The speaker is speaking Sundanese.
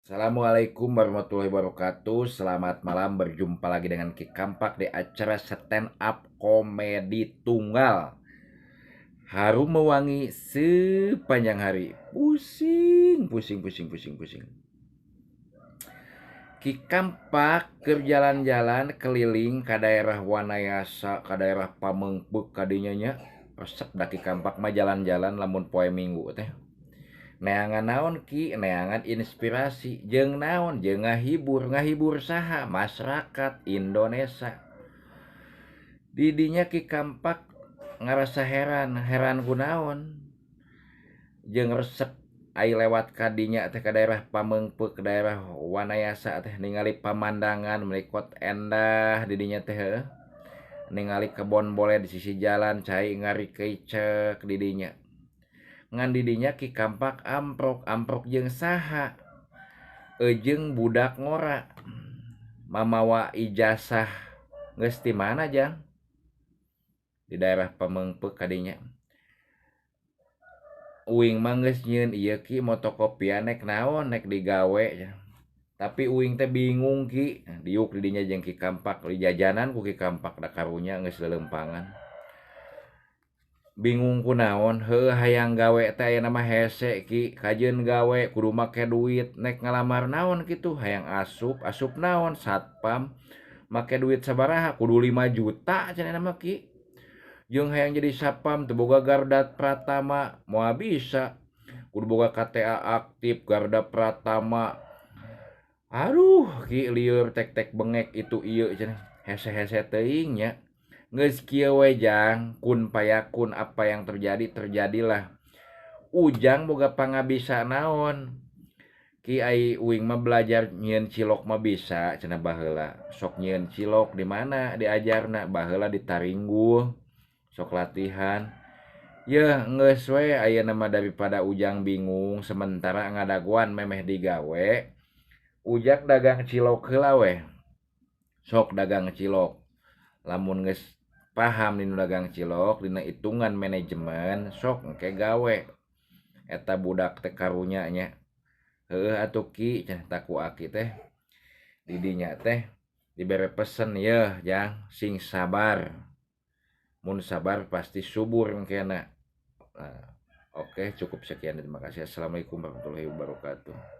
Assalamualaikum warahmatullahi wabarakatuh. Selamat malam, berjumpa lagi dengan Ki Kampak di acara stand up komedi tunggal. Harum mewangi sepanjang hari. Pusing, pusing, pusing, pusing, pusing. Ki Kampak keur jalan-jalan keliling ke daerah Wanayasa, ke daerah Pameungpeuk kadinya nya. Resep da Ki Kampak mah jalan-jalan lamun poe Minggu teh. Neangan naon Ki, neangan inspirasi jeung naon, jeung ngahibur, ngahibur saha? Masyarakat Indonesia. Didinya Ki Kampak ngarasa heran, heran kunaon? Jeung resep ai lewat kadinya teh ka daerah Pameungpeuk, ke daerah Wanayasa teh ningali pamandangan melikot endah didinya teh heuh. Ningali kebon boleh di sisi jalan cai ngarikeicek didinya. Ngan didinya Ki Kampak amprok, amprok jeung saha? Ejeung budak ngora mamawa ijazah geus ti mana jang? Di daerah Pameungpeuk kadinya. Uing mah geus nyieun ieu Ki motokopian nek naon nek digawe. Tapi uing teh bingung Ki, diuk didinya jeung Ki Kampak, dijajanan ku Ki Kampak da karunya geus leuleumpangan. Bingung kunaon, heuh hayang gawe teh ayeuna mah hese Ki, kajeun gawe kudu make duit, nek ngalamar naon kitu, hayang asup, asup naon, satpam, make duit sabaraha, kudu 5 juta cenah mah Ki. Jeung hayang jadi satpam teu boga Garda Pratama, moal bisa. Kudu boga KTA aktif Garda Pratama. Aduh Ki lieur tek-tek bengek itu ieu cenah, hese-hese teuing nya. Geus kieu we jang, kun payakun apa yang terjadi terjadilah. Ujang boga pangabisa naon? Ki ai uing mah belajar nyieun cilok mah bisa cenah baheula. Sok nyieun cilok di mana diajarna? Baheula di Taringgul. Sok latihan. Yeuh geus we ayeuna mah daripada ujang bingung sementara ngadagoan memeh digawe, ujang dagang cilok heula we. Sok dagang cilok. Lamun geus paham dina dagang cilok dina hitungan manajemen sok engke gawe. Eta budak teh karunya nya. Heueuh atuh Ki cenah ku aki teh. Didinya teh dibere pesen yeuh jang sing sabar. Mun sabar pasti subur engkena. Nah, oke cukup sekian, terima kasih. Assalamualaikum warahmatullahi wabarakatuh.